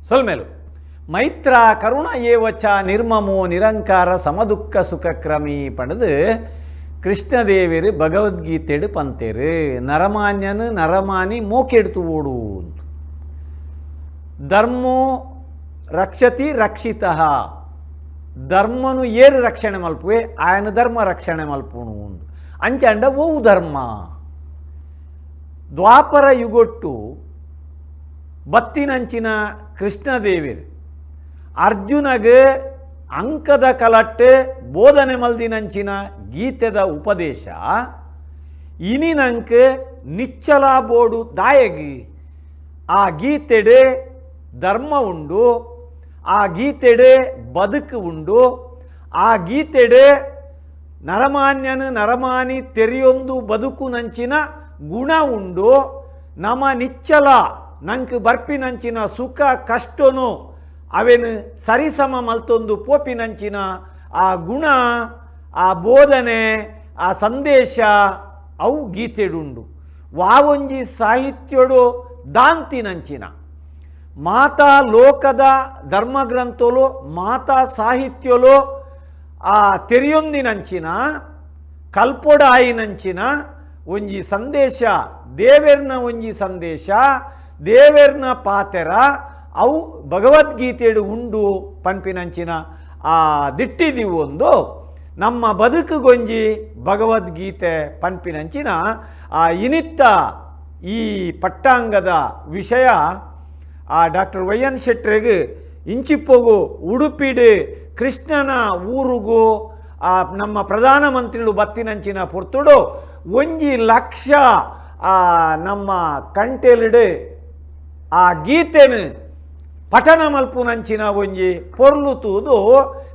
ಸೊಲ್ಮೇಲು ಮೈತ್ರ ಕರುಣ ಏವಚ ನಿರ್ಮಮೋ ನಿರಂಕಾರ ಸಮದುಃಖ ಸುಖಕ್ರಮಿ ಪಂಡದು ಕೃಷ್ಣದೇವರು ಭಗವದ್ಗೀತೆಡು ಪಂತೇರು. ನರಮಾನ್ಯನು ನರಮಾನಿ ಮೋಕೆಡ್ತು ಓಡು ಅಂತ. ಧರ್ಮೋ ರಕ್ಷತಿ ರಕ್ಷಿತಃ, ಧರ್ಮನು ಏರು ರಕ್ಷಣೆ ಮಲ್ಪುವೆ ಆಯನ ಧರ್ಮ ರಕ್ಷಣೆ ಮಲ್ಪುನು ಅಂದು. ಅಂಚಂಡ ಓವು ಧರ್ಮ. ದ್ವಾಪರ ಯುಗೊಟ್ಟು ಬತ್ತಿನಂಚಿನ ಕೃಷ್ಣದೇವರು ಅರ್ಜುನಗೆ ಅಂಕದ ಕಲಟ್ಟು ಬೋಧನೆ ಮಲ್ದಿನಂಚಿನ ಗೀತೆದ ಉಪದೇಶ ಇನಿನಂಕ್ ನಿಚ್ಚಲ ಬೋಡು ದಾಯಗಿ. ಆ ಗೀತೆಡೆ ಧರ್ಮ ಉಂಡು, ಆ ಗೀತೆಡೆ ಬದುಕು ಉಂಡು, ಆ ಗೀತೆಡೆ ನರಮಾನ್ಯನು ನರಮಾನಿ ತೆರೆಯೊಂದು ಬದುಕು ನಂಚಿನ ಗುಣ ಉಂಡು. ನಮ ನಿಚ್ಚಲ ನಂಕ್ ಬರ್ಪಿನಂಚಿನ ಸುಖ ಕಷ್ಟನು ಅವೇನು ಸರಿಸಮ ಮಲ್ತೊಂದು ಪೋಪಿನಂಚಿನ ಆ ಗುಣ, ಆ ಬೋಧನೆ, ಆ ಸಂದೇಶ ಅವು ಗೀತೆಡುಂಡು. ವಾವೊಂಜಿ ಸಾಹಿತ್ಯಡು ದಾಂತಿನಂಚಿನ ಮಾತಾ ಲೋಕದ ಧರ್ಮಗ್ರಂಥಲು ಮಾತಾ ಸಾಹಿತ್ಯಲು ಆ ತೆರೆಯೊಂದಿನಂಚಿನ ಕಲ್ಪೊಡಾಯಿನಂಚಿನ ಒಂಜಿ ಸಂದೇಶ, ದೇವೆರ್ನ ಒಂಜಿ ಸಂದೇಶ, ದೇವೆರ್ನ ಪಾತೆರ ಅವು ಭಗವದ್ಗೀತೆಡು ಉಂಡು ಪನ್ಪಿನಂಚಿನ ಆ ದಿಟ್ಟಿದಿವು ಒಂದು ನಮ್ಮ ಬದುಕುಗೊಂಜಿ ಭಗವದ್ಗೀತೆ ಪನ್ಪಿನಂಚಿನ ಆ ಇನಿತ್ತ ಈ ಪಟ್ಟಾಂಗದ ವಿಷಯ ಆ ಡಾಕ್ಟರ್ ವೈ ಎನ್ ಶೆಟ್ರೆಗ್ ಇಂಚಿಪ್ಪೊಗು ಉಡುಪಿಡು ಕೃಷ್ಣನ ಊರುಗು ಆ ನಮ್ಮ ಪ್ರಧಾನಮಂತ್ರಿಗಳು ಬತ್ತಿನಂಚಿನ ಪೊರ್ತುಡು 1 ಲಕ್ಷ ಆ ನಮ್ಮ ಕಂಟೆಲಿಡು ಆ ಗೀತೆನು ಪಠಣ ಮಲ್ಪುನಂಚಿನ ಒಂಜಿ ಪೊರ್ಲು ತೂದು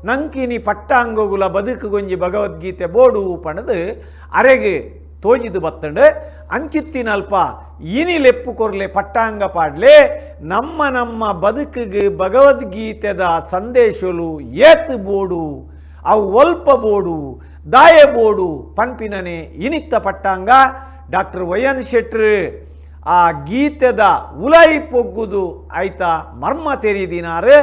ನಂಕಿನಿ ಪಟ್ಟಾಂಗೊಗುಲ ಬದುಕುಗೊಂಜಿ ಭಗವದ್ಗೀತೆ ಬೋಡು ಪಣದು ಅರೆಗೆ ತೋಜಿದು ಬತ್ತಂಡು. ಅಂಚಿತ್ತಿನಲ್ಪ ಇನಿ ಲೆಪ್ಪು ಕೊರ್ಲೆ ಪಟ್ಟಾಂಗ ಪಾಡ್ಲೆ ನಮ್ಮ ನಮ್ಮ ಬದುಕಿಗೆ ಭಗವದ್ಗೀತೆದ ಸಂದೇಶಲು ಏತ್ ಬೋಡು, ಅವು ಒಲ್ಪ ಬೋಡು, ದಾಯ ಬೋಡು ಪನ್ಪಿನನೆ ಇನಿತ್ತ ಪಟ್ಟಾಂಗ ಡಾಕ್ಟರ್ ವೈ ಎನ್ ಶೆಟ್ರು ಆ ಗೀತೆದ ಉಲೈ ಪೊಗ್ಗುದು ಆಯ್ತ ಮರ್ಮ ತೆರಿದಿನಾರು.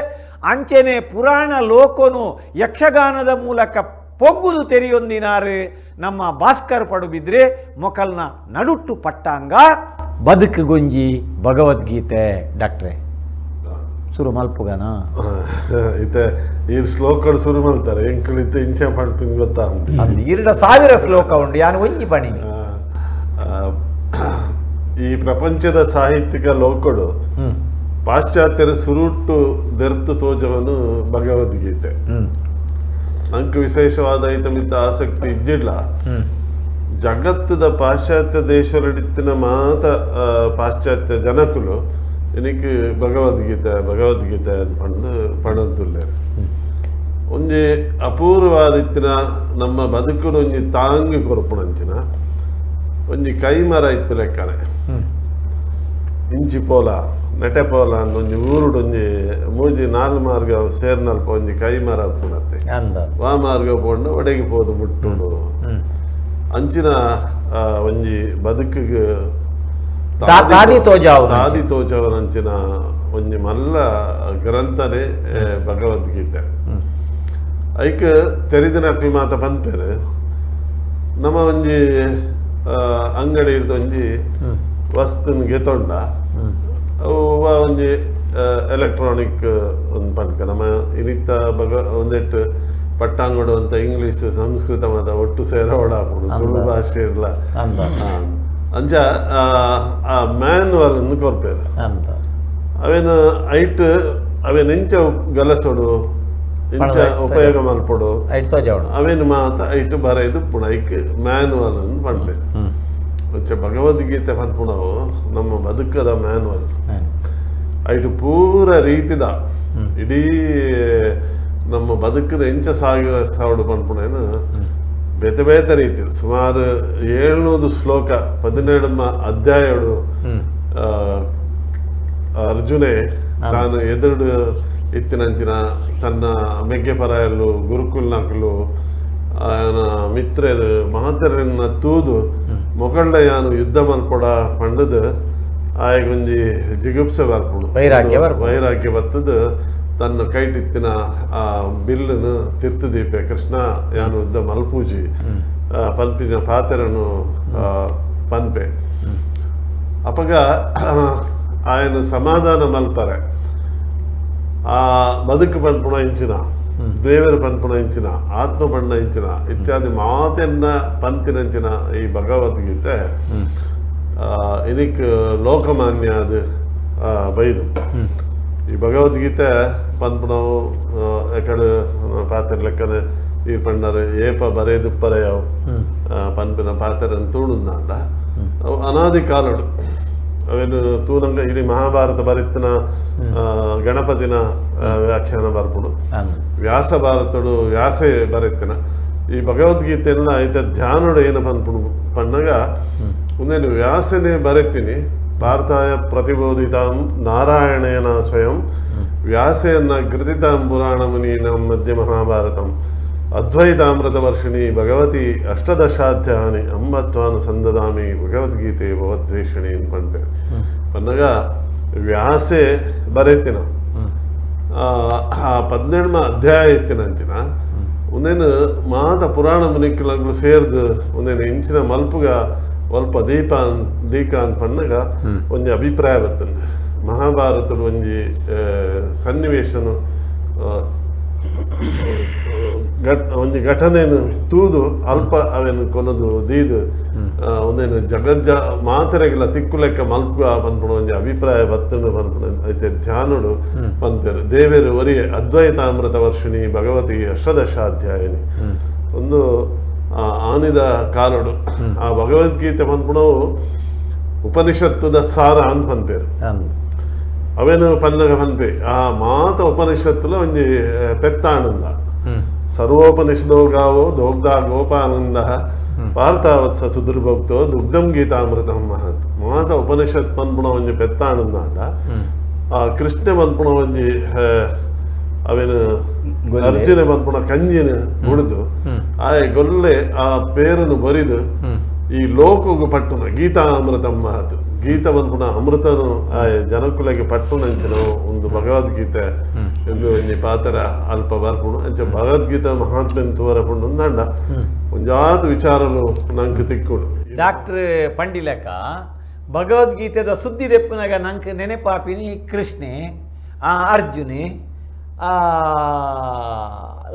ಅಂಚನೆ ಪುರಾಣ ಲೋಕನು ಯಕ್ಷಗಾನದ ಮೂಲಕ ಪೊಗ್ಗುದು ತೆರಿಯೊಂದಿನಾರು ನಮ್ಮ ಭಾಸ್ಕರ್ ಪಡುಬಿದ್ರೆ ಮೊಕಲ್ನ ನಡುಟ್ಟು ಪಟ್ಟಾಂಗ ಬದುಕುಗೊಂಜಿ ಭಗವದ್ಗೀತೆ. ಡಾಕ್ಟ್ರೆ ಸುರು ಮಲ್ಪುಗನ ಇತ್ತೆ ಈ ಶ್ಲೋಕಡು ಸುರು ಮಲ್ತಾರೆ ಎಂಕುಲು ಇತ್ತೆ ಇಂಚೆ ಪಂಪಿಂಗ್ ಗೊತ್ತಾ. 2000 ಶ್ಲೋಕ ಉಂಡು ಯಾನು ಒಂಜಿ ಪಣಿನಿ. ಈ ಪ್ರಪಂಚದ ಸಾಹಿತ್ಯಿಕ ಲೋಕಡು ಪಾಶ್ಚಾತ್ಯರ ಸುರುಟ್ಟು ದೆರ್ತು ತೋಜವನು ಭಗವದ್ಗೀತೆ. ನಂಗೆ ವಿಶೇಷವಾದ ಐತಮಿತ್ತ ಆಸಕ್ತಿ ಇಜ್ಜಿಡ್ಲ ಜಗತ್ತದ ಪಾಶ್ಚಾತ್ಯ ದೇಶಗಳಿತ್ತಿನ ಮಾತ ಪಾಶ್ಚಾತ್ಯ ಜನಕುಲು എനിക്ക് ಭಗವದ್ಗೀತೆ ಭಗವದ್ಗೀತೆ ಪಂಡು ಪಣಂತುಲ್ಲೇರು. ಒಂಜಿ ಅಪೂರ್ವವಾದಿತ್ತಿನ ನಮ್ಮ ಬದುಕುಡು ಒಂಜಿ ತಾಂಗ್ ಕೊರ್ಪುಣಂಚಿನ ಒಂಜಿ ಕೈಮರ ಇತ್ತು ಲೆಕ್ಕನೆ. ಇಂಚಿ ಪೋಲ ನೆಟೆ ಪೋಲ ಅಂದ್ ಒಂಜಿ ಊರುಡು ಒಂಜಿ ಮೂಜಿ ನಾಲ್ ಮಾರ್ಗ ಸೇರ್ನಲ್ಪ ಒಂಜಿ ಕೈಮರ ಪುಣತ್ತೆ ವಾ ಮಾರ್ಗ ಪೋಂಡು ಒಡೆಗೆ ಪೋದು ಮುಟ್ಟುಡು ಅಂಚಿನ ಒಂಜಿ ಬದುಕಿಗೆ ತಾದಿ ತೋಜಾವು ತಾದಿ ತೋಜಾವನಂಚಿನ ಒಂಜಿ ಮಲ್ಲ ಗ್ರಂಥನೆ ಭಗವದ್ಗೀತೆ. ಐಕ್ ತೆರಿದಿನಕ್ಲು ಮಾತ ಪನ್ಪೇರು. ನಮ್ಮ ಒಂಜಿ ಅಂಗಡಿ ಹಿಡ್ದು ಒಂಜಿ ವಸ್ತುನ್ ಗೆತೊಂಡ ಅವು ಒಂಜಿ ಎಲೆಕ್ಟ್ರಾನಿಕ್ ಒಂದು ಪನ್ಕ ನಮ್ಮ ಇನಿತ್ತ ಬಗ ಒಂದೆಟ್ಟು ಪಟ್ಟಾಂಗಡು ಅಂತ ಇಂಗ್ಲೀಷ್ ಸಂಸ್ಕೃತ ಮಾತ ಒಟ್ಟು ಸೇರೋಡಾಪುಡು ತುಳು ಭಾಷೆ ಇರ್ಲ ಅಂಚ ಆ ಮ್ಯಾನ್ವಲ್ ಅನ್ನು ಕೊರ್ಪೇರು. ಅವೇನು ಐಟ್ ಅವೇನು ಎಂಚ ಗಲಸೊಡು ಇಂಚ ಉಪಯೋಗ ಮಲ್ಪೊಡು ಅವೇನು ಮಾತ ಐಟ್ ಬರೆದು ಪುಣ ಐಕ್ ಮ್ಯಾನ್ವಲ್ ಅನ್ನು ಪನ್ಪೇರು. ಅಂಚ ಭಗವದ್ಗೀತೆ ಪನ್ಪುಣವು ನಮ್ಮ ಬದುಕದ ಮ್ಯಾನ್ವಲ್. ಐಟ್ ಪೂರ ರೀತಿದ ಇಡೀ ನಮ್ಮ ಬದುಕದ ಎಂಚ ಸಾಗಿ ಸಾವಡು ಪನ್ಪುಣೇನು ಬೇತೆ ಬೇತೆ ರೀತಿ ಸುಮಾರು 700 ಶ್ಲೋಕ 17 ಅಧ್ಯಾಯಡು ಅರ್ಜುನೆ ತಾನು ಎದುರು ಇತ್ತಿನಂಚಿನ ತನ್ನ ಮೆಗ್ಗೆ ಪರಾಯಲು ಗುರುಕುಲ್ನಕಲು ಆಯನ ಮಿತ್ರರು ಮಹತರನ್ನ ತೂದು ಮೊಕಳ್ಳ ಯಾನು ಯುದ್ಧ ಮಲ್ಪೊಡ ಪಂಡದು ಆಯಗೊಂಜಿ ಜಿಗುಪ್ಸೆ ಬರ್ಪುಂಡು, ವೈರಾಗ್ಯ ಬತ್ತದು ತನ್ನ ಕೈಟಿತ್ತಿನ ಆ ಬಿಲ್ಲನ್ನು ತಿರ್ತು ದೀಪೆ ಕೃಷ್ಣ ಯಾನು ಉದ್ದ ಮಲ್ಪೂಜಿ ಪನ್ಪಿನ ಪಾತೆರನು ಪನ್ಪೆ. ಅಪಗ ಆಯನ ಸಮಾಧಾನ ಮಲ್ಪರೆ ಆ ಬದುಕು ಪನ್ಪುಣ ಇಂಚಿನ, ದೇವರು ಪನ್ಪುಣ ಇಂಚಿನ, ಆತ್ಮ ಬಣ್ಣ ಇಂಚಿನ ಇತ್ಯಾದಿ ಮಾತೆನ್ನ ಪಂತಿನಂಚಿನ ಈ ಭಗವದ್ಗೀತೆ ಇನಿಕ್ ಲೋಕಮಾನ್ಯ ಅದು ಬೈದು. ಈ ಭಗವದ್ಗೀತೆ ಪನ್ಪುಣವು ಎಕಡೆ ಪಾತ್ರ ಲೆಕ್ಕನೆ ಈ ಪಣ್ಣರು ಏಪ ಬರೇದುಪ್ಪರೆಯವು ಪನ್ಪಿನ ಪಾತ್ರನ ತೂಣುಂದಾಂಡ ಅವು ಅನಾದಿ ಕಾಲಡು ಅವೇನು ತೂನಂಗ ಇಡೀ ಮಹಾಭಾರತ ಬರಿತ್ತಿನ ಗಣಪತಿನ ವ್ಯಾಖ್ಯಾನ ಬರ್ಪುಡು, ವ್ಯಾಸ ಭಾರತಡು ವ್ಯಾಸೆ ಬರೆತ್ತಿನ ಈ ಭಗವದ್ಗೀತೆಲ್ಲ ಐತ ಧ್ಯಾನಡು ಏನು ಪನ್ಪುಡು ಪಣ್ಣಗ ಒಂದೇನು ವ್ಯಾಸನೇ ಬರೆತೀನಿ ಭಾರತಾಯ ಪ್ರತಿಬೋಧಿತಾಂ ನಾರಾಯಣೇನ ಸ್ವಯಂ ವ್ಯಾಸೇನ ಕೃತಿತಾಂ ಪುರಾಣ ಮುನೀನಾಂ ಮಧ್ಯ ಮಹಾಭಾರತಂ ಅದ್ವೈತಾಮೃತ ವರ್ಷಿಣಿ ಭಗವತಿ ಅಷ್ಟದಶಾಧ್ಯಾನಿ ಅಂಬತ್ವಾನು ಸಂದದಾಮಿ ಭಗವದ್ಗೀತೆ ಭವದ್ವೇಷಿಣಿ ಪಂಪೆ ಪನ್ನಗ ವ್ಯಾಸೆ ಬರೆತಿನ ಆ 17 ಅಧ್ಯಾಯ ಇತ್ತಿನಂಚಿನ ಒಂದೇನು ಮಾತ ಪುರಾಣ ಮುನಿಕ್ಲಂಗ್ಲು ಸೇರ್ದು ಒಂದೇನು ಇಂಚಿನ ಮಲ್ಪುಗ ಒಲ್ಪ ದೀಪ ದೀಕ ಪಣ್ಣಗ ಒಂಜಿ ಅಭಿಪ್ರಾಯ ಬರ್ತದೆ. ಮಹಾಭಾರತದ ಒಂಜಿ ಸನ್ನಿವೇಶನು ಒಂಜಿ ಘಟನೆಯನ್ನು ತೂದು ಅಲ್ಪ ಅವೇನು ಕೊನದು ದೀದು ಒಂದೇನು ಜಗಜ್ಜ ಮಾತೆರೆಗಿಲ್ಲ ತಿಕ್ಕುಲೆಕ್ಕ ಮಲ್ಪುಗ ಪನ್ಪುಣ ಒಂಜಿ ಅಭಿಪ್ರಾಯ ಬತ್ತನು ಪನ್ಪುಣ ಐತೆ ಧ್ಯಾನುಡು ಪನ್ಪೇರು. ದೇವೇರು ಒರಿಯೆ ಅದ್ವೈತಾಮೃತ ವರ್ಷಿಣಿ ಭಗವತಿ ಅಷ್ಟದಶಾಧ್ಯಾಯಿನಿ ಒಂದು ಆನಿದ ಕಾಲಡು ಆ ಭಗವದ್ಗೀತೆ ಪನ್ಪುಣವು ಉಪನಿಷತ್ತುದ ಸಾರ ಅಂತ ಪನ್ಪೇರು. ಅವೇನು ಪನ್ನಗ ಪನ್ಪೆ ಆ ಮಾತ ಉಪನಿಷತ್ತುಲ ಒಂಜಿ ಪೆತ್ತಾನಂದ ಸರ್ವೋಪನಿಷದೋ ಗಾವೋ ದೋಗ್ಧ ಗೋಪಾನಂದ ಪಾರ್ಥಾವತ್ಸ ಸುದುರ್ಭಕ್ತೋ ದುಗ್ಧಂ ಗೀತಾಮೃತಂ ಮಹತ್ ಮಾತ ಉಪನಿಷತ್ ಪನ್ಪುಣ ಒಂಜಿ ಪೆತ್ತಾನಂದಾಂಡ ಆ ಕೃಷ್ಣ ಪನ್ಪುಣ ಒಂಜಿ ಅವೇನು ಅರ್ಜುನ ಪನ್ಪುಣ ಕಂಜಿನ ಹುಡಿದು ಆ ಗೊಲ್ಲೆ ಆ ಪೇರನ್ನು ಬರಿದು ಈ ಲೋಕಗು ಪಟ್ಟುನ ಗೀತಾಮೃತಂ ಮಹತ್ ಗೀತ ಪನ್ಪುಣ ಅಮೃತನು ಆ ಜನಕುಲಗೆ ಪಟ್ಟುನಂಚಿನ ಒಂದು ಭಗವದ್ಗೀತೆ ಎಂದು ಒಂಜಿ ಪಾತ್ರ ಅಲ್ಪ ಬರ್ಪುಣು ಅಂಚ ಭಗವದ್ಗೀತೆ ಮಹಾತ್ಮೆನ್ ತೂವರ ಪುಂಡು ಅಂದಾಂಡ ಒಂಜಾತ್ ವಿಚಾರಲು ನಂಗೆ ತಿಕ್ಕುಡು. ಡಾಕ್ಟರ್ ಪಂಡಿಲಕ ಭಗವದ್ಗೀತೆದ ಸುದ್ದಿ ದೆಪ್ಪುನಾಗ ನಂಗೆ ನೆನೆಪಾಪಿನಿ ಕೃಷ್ಣೆ ಆ ಅರ್ಜುನೆ ಆ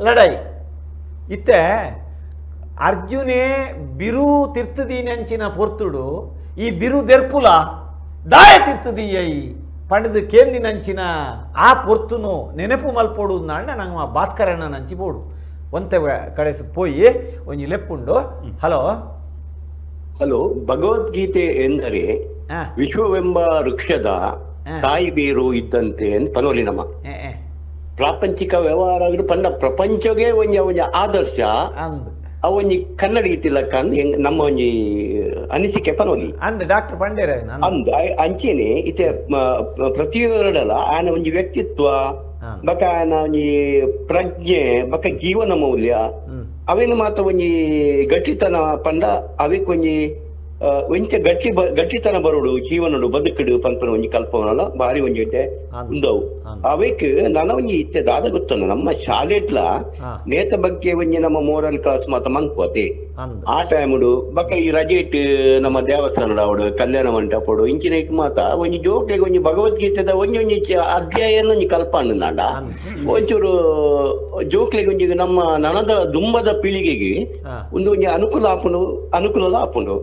ಲಡಾಯಿ ಇತ್ತೆ ಅರ್ಜುನೆ ಬಿರು ತಿರ್ತದೀನಂಚಿನ ಪೊರ್ತುಡು ಈ ಬಿರು ದೆರ್ಪುಲ ದಾಯ ತಿರ್ತದೀಯೈ ಪಂಡದು ಕೇಂದಿನಂಚಿನ ಆ ಪೊರ್ತುನು ನೆನಪು ಮಲ್ಪೋಡು ನಾಣ್ಣ ನಂಗೆ ಭಾಸ್ಕರಣ್ಣ ನಂಚಿ ಬೋಡು ಒಂತೆ ಕಡೆ ಪೋಯಿ ಒಂಜಿ ಲೆಪ್ಪುಂಡು. Hello hello. ಭಗವದ್ಗೀತೆ ಎಂದರೆ ವಿಶ್ವವೆಂಬ ವೃಕ್ಷದ ತಾಯಿ ಬೇರು ಇದ್ದಂತೆ ಪನೋಲಿ ನಮ್ಮ ಪ್ರಾಪಂಚಿಕ ವ್ಯವಹಾರ ಪಂಡ ಪ್ರಪಂಚಗೆ ಒಂಜಿ ಒಂಜಿ ಆದರ್ಶ ಅವೊಂಜಿ ಕನ್ನಡ ಇತ್ತಿಲಕ್ಕ ಅಂದ್ ನಮ್ಮ ಒಂಜಿ ಅನಿಸಿಕೆ ಪನೋಲಿ ಅಂದ್ ಡಾಕ್ಟರ್ ಪಂಡೇರ ಅಂದ್ ಅಂಚೆನೆ ಇತ್ತೆ ಪ್ರತಿಯೊರಡಲ ಆನ ಒಂಜಿ ವ್ಯಕ್ತಿತ್ವ ಬಕ ಆನ ಒಂಜಿ ಪ್ರಜ್ಞೆ ಬಕ ಜೀವನ ಮೌಲ್ಯ ಅವೇನು ಮಾತ್ರ ಒಂಜಿ ಗಟ್ಟಿತನ ಪಂಡ ಅವೆಕ್ಕೊಂಜಿ ಒಂಚ ಗಟ್ಟಿ ಗಟ್ಟಿತನ ಬರೋಡು ಜೀವನಡು ಬದುಕಡು ಪನ್ಪನ ಒಂಜಿ ಕಲ್ಪವನಲ್ಲ ಬಾರಿ ಒಂಜಿ ಉಂದವು ಅವೆಕ್ ನನ ಒಂಜಿ ಇತ್ತೆ ದಾದ ಗೊತ್ತಲ್ಲ ನಮ್ಮ ಶಾಲೆಟ್ಲ ನೇತ ಬಗ್ಗೆ ಒಂಜಿ ನಮ್ಮ ಮೋರಲ್ ಕ್ಲಾಸ್ ಮಾತ ಮನ್ಪೋತೆ ಆ ಟೈముಡು ಬಕ ಈ ರಜೆಟ್ ನಮ್ಮ ದೇವಸ್ಥಾನದ ಅವಡು ಕಲ್ಯಾಣ ಮಂಟಪಡು ಇಂಚಿನ ಮಾತ ಒಂಜಿ ಜೋಕ್ಲೆಗ್ ಒಂಜಿ ಭಗವದ್ಗೀತೆದ ಒಂಜಿ ಒಂಜಿ ಅಧ್ಯಾಯ ಒಂಜಿ ಕಲ್ಪಂಡ ಒಂಚೂರು ಜೋಕ್ಲೆಗ್ ಒಂಜಿ ನಮ್ಮ ನನದ ದುಂಬದ ಪೀಳಿಗೆಗೆ ಒಂದು ಒಂಜಿ ಅನುಕೂಲ ಆಪುಂಡು ಅನುಕೂಲ ಆಪುಂಡು.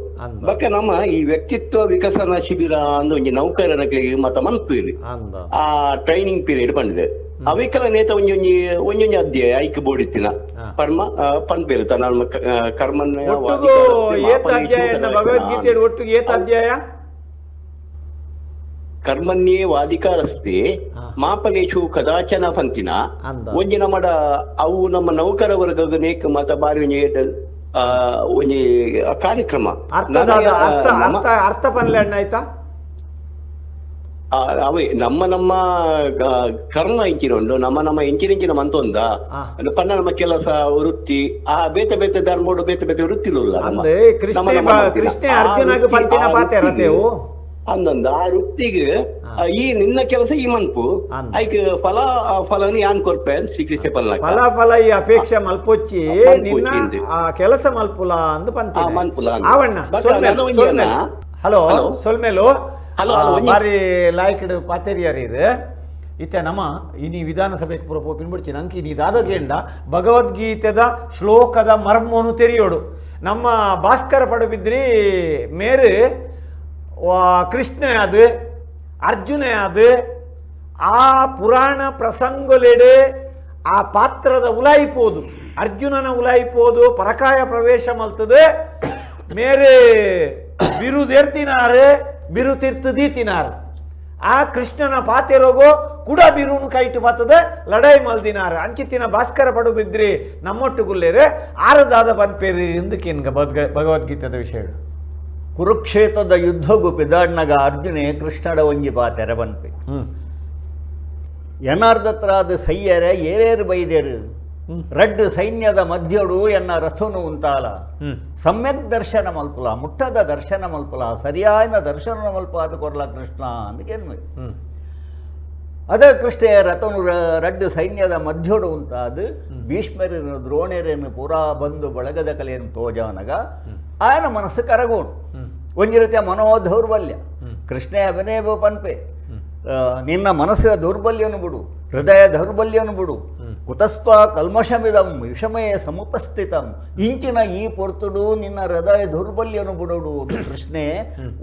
ಬಕ ನಮ್ಮ ಈ ವ್ಯಕ್ತಿತ್ವ ವಿಕಸನ ಶಿಬಿರ ಅಂದ್ ಒಂಜಿ ನೌಕರನ ಮತ ಮನ್ಪುರಿ ಆ ಟ್ರೈನಿಂಗ್ ಪೀರಿಯಡ್ ಬಂದಿದೆ ಅವಿಕಲ ನೇತ ಒಂಜಿ ಒಂಜಿ ಒಂಜೊಂಜಿ ಅಧ್ಯಾಯ ಐಕ್ ಬೋಡಿತ್ತಿನ ಪರ್ಮ ಪನ್ಪೇರು ತನ್ನ ಕರ್ಮನ್ಯ ಭಗವದ್ಗೀತೆ ಒಟ್ಟಿಗೆ ಏತ ಅಧ್ಯಾಯ ಕರ್ಮನ್ಯೇ ವಾಧಿಕಾರಸ್ತೆ ಮಾಪಲೇಶು ಕದಾಚನ ಪಂತಿನ ಒಂಜಿ ನಮ್ಮಡ ಅವು ನಮ್ಮ ನೌಕರ ವರ್ಗ ನೇಕ್ ಮತ ಬಾರಿ ಒಂಜಿ ಒಂಜಿ ಕಾರ್ಯಕ್ರಮ ಅರ್ಥ ಪನ್ಲೆ ಅಣ್ಣ ಆಯ್ತಾ ಅವೇ ನಮ್ಮ ನಮ್ಮ ಕರ್ಮ ಇಂಚಿನ ಉಂಡು ನಮ್ಮ ನಮ್ಮ ಇಂಚಿನ ಮಂತೊಂದ ಪನ್ನ ನಮ್ಮ ಕೆಲಸ ವೃತ್ತಿ ಆ ಬೇತೆ ಬೇತೆ ಧರ್ಮೋಡು ಬೇತೆ ಬೇತೆ ವೃತ್ತಿಲು ಕೃಷ್ಣ ಅರ್ಜುನಗ್ ಪಂತಿನ ಪಾತೆ ರತೆವು ಅಂದಂದ ಆ ವೃತ್ತಿಗೆ ಈ ನಿನ್ನ ಕೆಲಸ ಈ ಮನ್ಪು ಐಕ್ ಫಲ ಫಲನ ಯಾನ್ ಕೊರ್ಪೆ ಶ್ರೀಕೃಷ್ಣ ಪಲ್ನ ಫಲ ಫಲ ಈ ಅಪೇಕ್ಷೆ ಮಲ್ಪೊಚ್ಚಿ ನಿನ್ನ ಆ ಕೆಲಸ ಮಲ್ಪುಲ ಅಂದ್ ಪಂತಿ ಮನ್ಪುಲ ಆವಣ್ಣ ಹಲೋ ಸೊಲ್ಮೇಲು ಹಲೋ ಬಾರಿ ಲಾಯ್ಕಡ್ ಪಾತೆರಿಯರೀರ್ ಇತ್ತೆ ನಮ್ಮ ಇನಿ ವಿಧಾನಸಭೆಗೆ ಪೂರ ಪೋಪಿನ ಬಿಡ್ಚಿ ನಂಗೆ ಇನಿ ದಾದಗೇಂಡ ಭಗವದ್ಗೀತೆದ ಶ್ಲೋಕದ ಮರ್ಮನು ತೆರಿಯೋಡು. ನಮ್ಮ ಭಾಸ್ಕರ ಪಡುಬಿದ್ರಿ ಮೇರು ಕೃಷ್ಣ ಅದು ಅರ್ಜುನ ಅದು ಆ ಪುರಾಣ ಪ್ರಸಂಗಲೆಡೆ ಆ ಪಾತ್ರದ ಉಲಾಯಿಪೋದು ಅರ್ಜುನನ ಉಲಾಯಿಪೋದು ಪರಕಾಯ ಪ್ರವೇಶ ಮಲ್ತದೆ ಮೇರೆ ಬಿರುದೇರ್ತಿನಾರು ಬಿರು ತಿರ್ತದೀತಿನಾರು ಆ ಕೃಷ್ಣನ ಪಾತೆರೋಗೋ ಕುಡ ಬಿರುನು ಕೈಟು ಬರ್ತದೆ ಲಡಾಯಿ ಮಲ್ದಿನಾರು ಅಂಚಿತ್ತಿನ ಭಾಸ್ಕರ ಪಡು ಬಿದ್ರಿ ನಮ್ಮೊಟ್ಟು ಗುಲ್ಲೇರೆ ಆರದಾದ ಬನ್ಪೇರಿ ಎಂದಕ್ಕೆ ಭಗವದ್ಗೀತೆದ ವಿಷಯ. ಕುರುಕ್ಷೇತ್ರದ ಯುದ್ಧಗು ಪಿದಾಡ್ನಗ ಅರ್ಜುನೆ ಕೃಷ್ಣಡ ಒಂಜಿ ಪಾತೆರ ಬನ್ಪೆ ಎನಾರ್ದತ್ರಾದ ಸೈಯರ ಏರೇರು ಬೈದೇರು ರಡ್ಡು ಸೈನ್ಯದ ಮಧ್ಯಡು ಎನ್ನ ರಥನು ಉಂತಾಲ ಸಮ್ಯಕ್ ದರ್ಶನ ಮಲ್ಪುಲ ಮುಟ್ಟದ ದರ್ಶನ ಮಲ್ಪುಲ ಸರಿಯಾದ ದರ್ಶನ ಮಲ್ಪ ಅದು ಕೊರ್ಲ ಕೃಷ್ಣ ಅಂದಕೇನು. ಅದ ಕೃಷ್ಣ ರಥನು ರಡ್ಡು ಸೈನ್ಯದ ಮಧ್ಯಡು ಉಂತಾದ ಭೀಷ್ಮರನ್ನು ದ್ರೋಣರನ್ನು ಪೂರಾ ಬಂದು ಬಳಗದ ಕಲೆಯನ್ನು ತೋಜಾನಗ ಆಯನ ಮನಸ್ಸು ಕರಗೋಣು ಒಂಜಿ ರೀತಿಯ ಮನೋದೌರ್ಬಲ್ಯ. ಕೃಷ್ಣ ಅವನೇ ಪನ್ಪೆ ನಿನ್ನ ಮನಸ್ಸಿನ ದೌರ್ಬಲ್ಯವನ್ನು ಬಿಡು, ಹೃದಯ ದೌರ್ಬಲ್ಯವನ್ನು ಬಿಡು, ಕುತಸ್ವ ಕಲ್ಮಶಮಿದಂ ವಿಷಮಯ ಸಮುಪಸ್ಥಿತಂ ಇಂಚಿನ ಈ ಪೊರ್ತುಡು ನಿನ್ನ ಹೃದಯ ದೌರ್ಬಲ್ಯನು ಬಿಡೋಡು ಕೃಷ್ಣೆ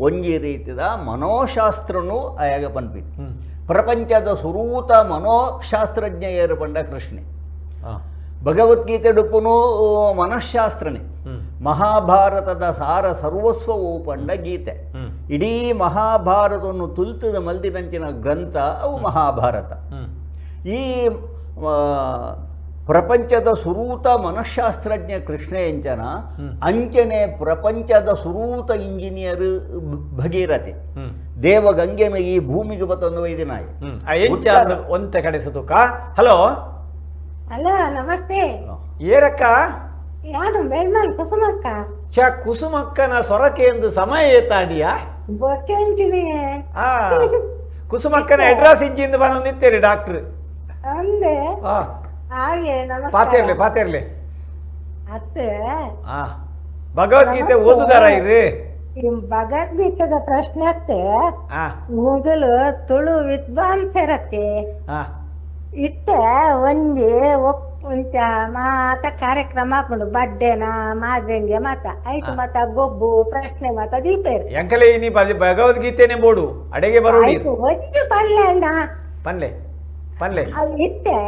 ಒಂಜಿ ರೀತಿದ ಮನೋಶಾಸ್ತ್ರನು ಆಯಾಗ ಪನ್ಪಿ. ಪ್ರಪಂಚದ ಸುರೂತ ಮನೋಶಾಸ್ತ್ರಜ್ಞ ಏರು ಪಂಡ ಕೃಷ್ಣೆ. ಭಗವದ್ಗೀತೆ ಡುಪ್ಪುನು ಮನಃಶಾಸ್ತ್ರನೇ. ಮಹಾಭಾರತದ ಸಾರ ಸರ್ವಸ್ವವು ಪಂಡ ಗೀತೆ. ಇಡೀ ಮಹಾಭಾರತವನ್ನು ತುಲ್ತದ ಮಲ್ದಿನಂಚಿನ ಗ್ರಂಥ ಅವು ಮಹಾಭಾರತ. ಈ ಪ್ರಪಂಚದ ಸುರೂತ ಮನಃಶಾಸ್ತ್ರಜ್ಞ ಕೃಷ್ಣ ಎಂಚನ ಅಂಚನೆ ಪ್ರಪಂಚದ ಸುರೂತ ಇಂಜಿನಿಯರ್ ಭಗೀರಥೆ ದೇವಗಂಗೆನ ಈ ಭೂಮಿಗೆ ಬತ್ತೊಂದು ವೈದಿನಾಯ ಒಂತೆ ಕಡೆ ಸುತುಕ. ಹಲೋ ಹಲೋ ನಮಸ್ತೆ. ಏರಕ್ಕ ಯಾರು ಬೆಳ್ಮಲ್ ಕುಸುಮಕ್ಕ? ಚ ಕುಸುಮಕ್ಕನ ಸೊರಕೆ ಎಂದು ಸಮಯ ಏತಾಡಿಯಾ ಕುಸುಮಕ್ಕನ ಅಡ್ರೆಸ್ ಇಜ್ಜಿಂದ ಬಂದು ನಿಂತೇರಿ ಡಾಕ್ಟರ್ ಅಂದೆ. ಹಾಗೆ ಪಾತೆರ್ಲೆ ಪಾತೆರ್ಲೆ ಅತ್ತೆ ಭಗವದ್ಗೀತೆ ಓದುದಾರ ಇದು ಭಗವದ್ಗೀತೆದ ಪ್ರಶ್ನೆ ಅತ್ತೆ. ಮೊದಲು ತುಳು ವಿದ್ವಾಂಸರತ್ತೆ ಇತ್ತ ಒಂಜಿ ಒಂಚ ಮಾತ ಕಾರ್ಯಕ್ರಮ ಹಾಕೊಂಡು ಬಡ್ಡೆನ ಮಾದಂಗೆ ಮಾತ ಆಯ್ತು ಮಾತ ಗೊಬ್ಬು ಪ್ರಶ್ನೆ ಮಾತ ದೀಪೇರು ಎಂಕಲೆ ನೀ ಭಗವದ್ಗೀತೆನೆ ಬೋಡು ಅಡೆಗೆ ಬರೋಡಿ ಒಂಜಿ ಪಲ್ಲೆ ಅಣ್ಣ ಪಲ್ಲೆ ಪಲ್ಲೆ ಇತ್ತೆ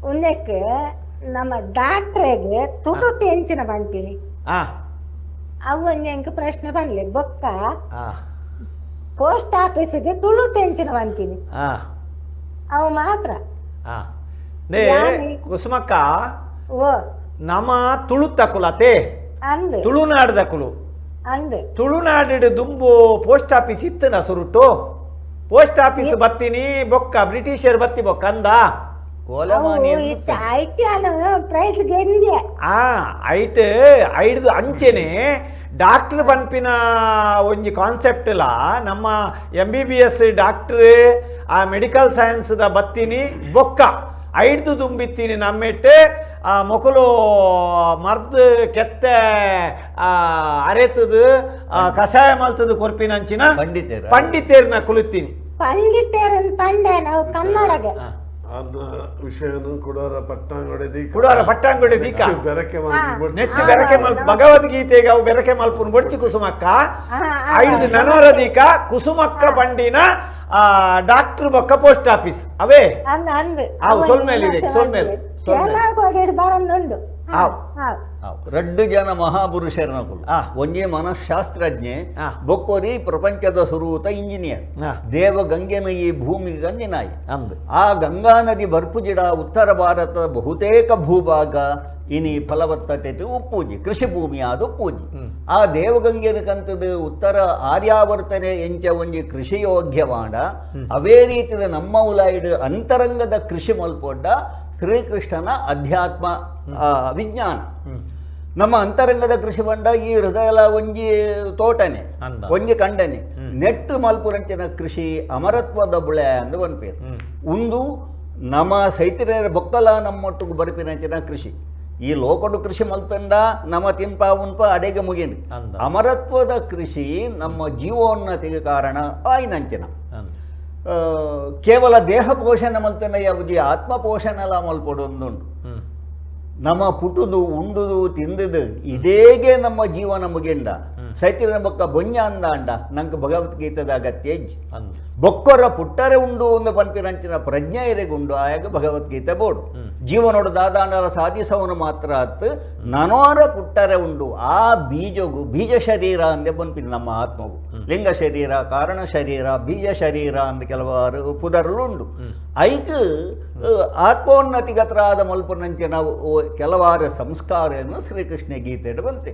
ಒಂದಕ್ಕೆ ನಮ್ಮ ಡಾಕ್ಟ್ರೆಗೆ ತುಳು ಟೆನ್ಷನ್ ಬಂತೀನಿ ಅವು ಒಂಜಿ ಪ್ರಶ್ನೆ ಬನ್ಲಿ ಬೊಕ್ಕ ಪೋಸ್ಟ್ ಆಫೀಸಿಗೆ ತುಳು ಟೆನ್ಷನ್ ಬಂತೀನಿ ಅವು ಮಾತ್ರ. ಕುಸುಮಕ್ಕ ನಮ್ಮ ತುಳುತಕುಲತೆ ತುಳುನಾಡದ ಕುಲು ತುಳುನಾಡು ದುಂಬು ಪೋಸ್ಟ್ ಆಫೀಸ್ ಇತ್ತು ನಾ ಸುರುಟು ಪೋಸ್ಟ್ ಆಫೀಸ್ ಬತ್ತೀನಿ ಬೊಕ್ಕ ಬ್ರಿಟಿಷರ್ ಬತ್ತಿ ಬೊಕ್ಕ ಅಂದ ಐಟ್ ಐಡ್ದು ಅಂಚೆನೆ ಡಾಕ್ಟರ್ ಪನ್ಪಿನ ಒಂಜಿ ಕಾನ್ಸೆಪ್ಟ್ ಲ ನಮ್ಮ M B B S doctor ಆ ಮೆಡಿಕಲ್ ಸೈನ್ಸ್ದ ಬತ್ತೀನಿ ಬೊಕ್ಕ ಐಡ್ದು ದುಂಬಿತ್ತೀನಿ ನಮ್ಮೆಟ್ಟು ಆ ಮೊಕಲು ಮರ್ದು ಕೆತ್ತೆ ಅರೆತದು ಕಷಾಯ ಮಲ್ತದು ಕೊರ್ಪಿನಂಚಿನ ಪಂಡಿತೇರ್ ಪಂಡಿತೇರ್ನ ಕುಲುತ್ತೀನಿ ಪಂಡಿತೇರನ್ ಪಂಡೆ ನಾವು ಕನ್ನಡಗೆ ವಿಷಯನು ಕುಡೋರ ಪಟ್ಟಾಂಗಡೆ ದೀಕ ಕುಡೋರ ಪಟ್ಟಾಂಗಡೆ ದೀಕ ಬೆರಕೆ ನೆಟ್ಟು ಬೆರಕೆ ಮಲ್ಪ ಭಗವದ್ಗೀತೆಗೆ ಅವು ಬೆರಕೆ ಮಲ್ಪುನ್ ಬೊಡ್ಚಿ ಕುಸುಮಕ್ಕ ಐದು ನನೋರ ದೀಕ ಕುಸುಮಕ್ಕ ಬಂಡಿನ ಡಾಕ್ಟರ್ ಬೊಕ್ಕ ಪೋಸ್ಟ್ ಆಫೀಸ್ ಅವೇ ಅವು ಸೊಲ್ಮೇಲೆ ಇದೆ ಸೊಲ್ಮೇಲೆ ರಡ್ಡು ಜನ ಮಹಾಪುರುಷರನ ಒಂಜಿ ಮನಃಶಾಸ್ತ್ರಜ್ಞೆ ಬೊಕ್ಕೋರಿ ಪ್ರಪಂಚದ ಸುರೂತ ಇಂಜಿನಿಯರ್ ದೇವಗಂಗೆನ ಈ ಭೂಮಿಗೆ ಗಂಗಿನಾಯಿ ಆ ಗಂಗಾ ನದಿ ಬರ್ಪುಜಿಡ ಉತ್ತರ ಭಾರತದ ಬಹುತೇಕ ಭೂಭಾಗ ಇನಿ ಫಲವತ್ತತೆ ಉಪ್ಪೂಜಿ ಕೃಷಿ ಭೂಮಿ ಅದು ಉಪ್ಪೂಜಿ ಆ ದೇವಗಂಗೆನ ಕಂತದ ಉತ್ತರ ಆರ್ಯಾವರ್ತನೆ ಎಂಚ ಒಂಜಿ ಕೃಷಿಯೋಗ್ಯವಾಡ ಅವೇ ರೀತಿಯ ನಮ್ಮ ಉಲಾಯಿಡು ಅಂತರಂಗದ ಕೃಷಿ ಮಲ್ಪೊಡ್ಡ ಶ್ರೀಕೃಷ್ಣನ ಅಧ್ಯಾತ್ಮ ವಿಜ್ಞಾನ ನಮ್ಮ ಅಂತರಂಗದ ಕೃಷಿ ಬಂಡ ಈ ಹೃದಯಲ ಒಂಜಿ ತೋಟನೆ ಒಂಜಿ ಕಂಡನೆ ನೆಟ್ಟು ಮಲ್ಪುರಂಚಿನ ಕೃಷಿ ಅಮರತ್ವದ ಬುಳೆ ಅಂದು ಪನ್ಪೇರು. ಉಂದು ನಮ ಸೈತಿರ ಬೊಕ್ಕಲ ನಮ್ಮೊಟ್ಟುಗು ಬರಿಪಿನಂಚಿನ ಕೃಷಿ. ಈ ಲೋಕಡು ಕೃಷಿ ಮಲ್ತಂಡ ನಮ ತಿನ್ಪ ಉನ್ಪ ಅಡೆಗೆ ಮುಗಿಂಡು. ಅಮರತ್ವದ ಕೃಷಿ ನಮ್ಮ ಜೀವೋನ್ನತಿಗೆ ಕಾರಣ ಆಯ್ನಂಚಿನ. ಕೇವಲ ದೇಹ ಪೋಷಣೆ ಮಲ್ತನ ಯಾವುದು ಆತ್ಮ ಪೋಷಣೆಲ ಮಲ್ಪೊಡು ಒಂದುಂಡು. ನಮ್ಮ ಪುಟುದು ಉಂಡುದು ತಿಂದುದು ಇದೇಗೆ ನಮ್ಮ ಜೀವನ ಮುಗಿಂಡ ಸೈತಿರ ಬೊಕ್ಕ ಬೊಂಜ ಅಂದಾಂಡ ನಂಗೆ ಭಗವದ್ಗೀತೆದ ಅಗತ್ಯ ಇಜ್ಜಿ. ಬೊಕ್ಕೊರ ಪುಟ್ಟರೆ ಉಂಡು ಒಂದು ಪನ್ಪಿನಂಚಿನ ಪ್ರಜ್ಞೆ ಎರೆಗುಂಡು ಆಯಾಗ ಭಗವದ್ಗೀತೆ ಬೋಡು. ಜೀವನೋಡು ದಾದಾಂಡರ ಸಾಧಿಸವನು ಮಾತ್ರ ಅತ್ತು ನನೋರ ಪುಟ್ಟರೆ ಉಂಡು ಆ ಬೀಜಗು ಬೀಜ ಶರೀರ ಅಂದೆ ಪನ್ಪಿನ ನಮ್ಮ ಆತ್ಮವು. ಲಿಂಗ ಶರೀರ, ಕಾರಣ ಶರೀರ, ಬೀಜ ಶರೀರ ಅಂದ ಕೆಲವಾರು ಪುದರ್ಲು ಉಂಡು. ಐಕ್ ಆತ್ಮೋನ್ನತಿಗತರಾದ ಮಲ್ಪನಂಚಿನ ಕೆಲವಾರು ಸಂಸ್ಕಾರವನ್ನು ಶ್ರೀಕೃಷ್ಣ ಗೀತೆ ಬಂತೆ.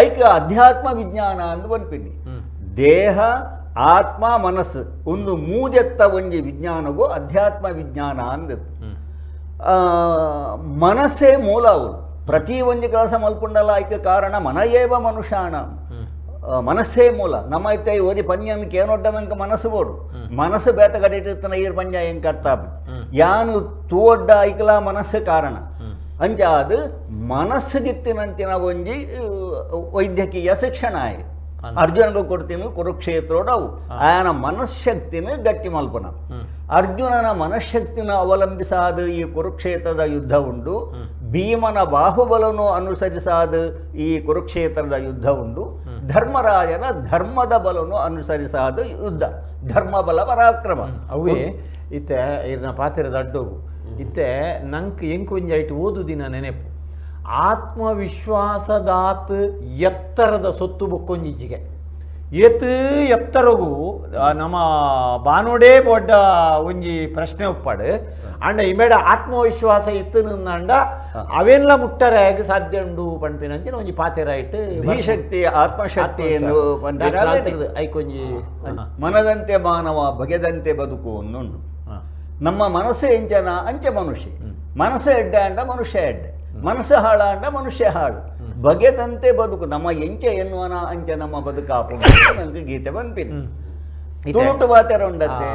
ಐಕ್ ಅಧ್ಯಾತ್ಮ ವಿಜ್ಞಾನ ಅಂದು ಪನ್ಪಿನಿ. ದೇಹ ಆತ್ಮ ಮನಸ್ಸು ಒಂದು ಮೂಜೆತ್ತ ಒಂಜಿ ವಿಜ್ಞಾನಗೂ ಅಧ್ಯಾತ್ಮ ವಿಜ್ಞಾನ ಅಂದ. ಮನಸ್ಸೇ ಮೂಲ ಅವು. ಪ್ರತಿ ಒಂಜಿ ಕೆಲಸ ಮಲ್ಪುಂಡಲ ಐಕ್ ಕಾರಣ ಮನಯೇವ ಮನುಷ್ಯಾಣ. ಮನಸ್ಸೇ ಮೂಲ. ನಮ್ಮ ಇತ್ತೆ ಓರಿ ಪಂಜನ್ ಕೇನೊಡ್ಡ ನಂಗೆ ಮನಸ್ಸು ಬೋಡು. ಮನಸ್ಸು ಬೇತ ಕಡೆಟಿರ್ತನ ಈರ್ ಪಂಜ ಹೆಂಗೆ ಕರ್ತಾಬ್ ಯಾನು ತೋಡ್ಡ ಐಕಲ ಮನಸ್ಸು ಕಾರಣ. ಅಂಚ ಅದು ಮನಸ್ಸುಗಿತ್ತಿನಂಚಿನ ಒಂಜಿ ವೈದ್ಯಕೀಯ ಶಿಕ್ಷಣ ಆಯ್ ಅರ್ಜುನಗೂ ಕೊಡ್ತೀನಿ ಕುರುಕ್ಷೇತ್ರೋಡು ಅವು ಆಯನ ಮನಸ್ಶಕ್ತಿನ ಗಟ್ಟಿ ಮಲ್ಪನ. ಅರ್ಜುನನ ಮನಃಶಕ್ತಿನ ಅವಲಂಬಿಸಾದ ಈ ಕುರುಕ್ಷೇತ್ರದ ಯುದ್ಧ ಉಂಡು. ಭೀಮನ ಬಾಹುಬಲನು ಅನುಸರಿಸಾದ ಈ ಕುರುಕ್ಷೇತ್ರದ ಯುದ್ಧ ಉಂಡು. ಧರ್ಮರಾಜನ ಧರ್ಮದ ಬಲನು ಅನುಸರಿಸಾದ ಯುದ್ಧ, ಧರ್ಮಬಲ ಪರಾಕ್ರಮ. ಅವೇ ಇತ್ತೆ ಇರ್ನ ಪಾತ್ರದ ಅಡ್ಡೋಗು ಇತ್ತೆ ನಂಕ್ ಎಂಕೊಂಜಿ ಐಟ್ ಓದು ದಿನ ನೆನೆಪು. ಆತ್ಮವಿಶ್ವಾಸದಾತ್ ಎತ್ತರದ ಸೊತ್ತು ಬೊಕ್ಕೊಂಜಿಜ್ಜಿಗೆ ಏತ್ ಎತ್ತರಗು ನಮ್ಮ ಬಾನೋಡೇ ದೊಡ್ಡ ಒಂಜಿ ಪ್ರಶ್ನೆ ಒಪ್ಪಾಡು. ಅಂಡ ಇಮೇಡ ಆತ್ಮವಿಶ್ವಾಸ ಇತ್ತು ಅಂಡ ಅವೆಲ್ಲ ಮುಟ್ಟರೆ ಸಾಧ್ಯ ಉಂಡು ಪನ್ಪಿನಂಚಿನ ಒಂಜಿ ಪಾತೆರ ಇಟ್ಟು ಧೀಶಕ್ತಿ ಆತ್ಮಶಕ್ತಿ ಎಂದು ಐಕೊಂಜಿ ಮನದಂತೆ ಮಾನವ ಬಗೆದಂತೆ ಬದುಕು ಒಂದುಂಡು. ನಮ್ಮ ಮನಸ್ಸು ಎಂಚನ ಅಂಚೆ ಮನುಷ್ಯ, ಮನಸ್ಸು ಎಡ್ಡೆ ಅಂಡ ಮನುಷ್ಯ ಎಡ್ಡೆ, ಮನಸ್ಸು ಹಾಳ ಅಂಡ ಮನುಷ್ಯ ಹಾಳು. ಬಗೆದಂತೆ ಬದುಕು ನಮ್ಮ ಎಂಚೆ ಎನ್ನುವನ ಅಂಚೆ ನಮ್ಮ ಬದುಕಾಪು ನಂಗೆ ಗೀತೆ ಬಂಪಿನಿ. ತುಳುಟು ಪಾತೆರ ಉಂಡತ್ತೆ.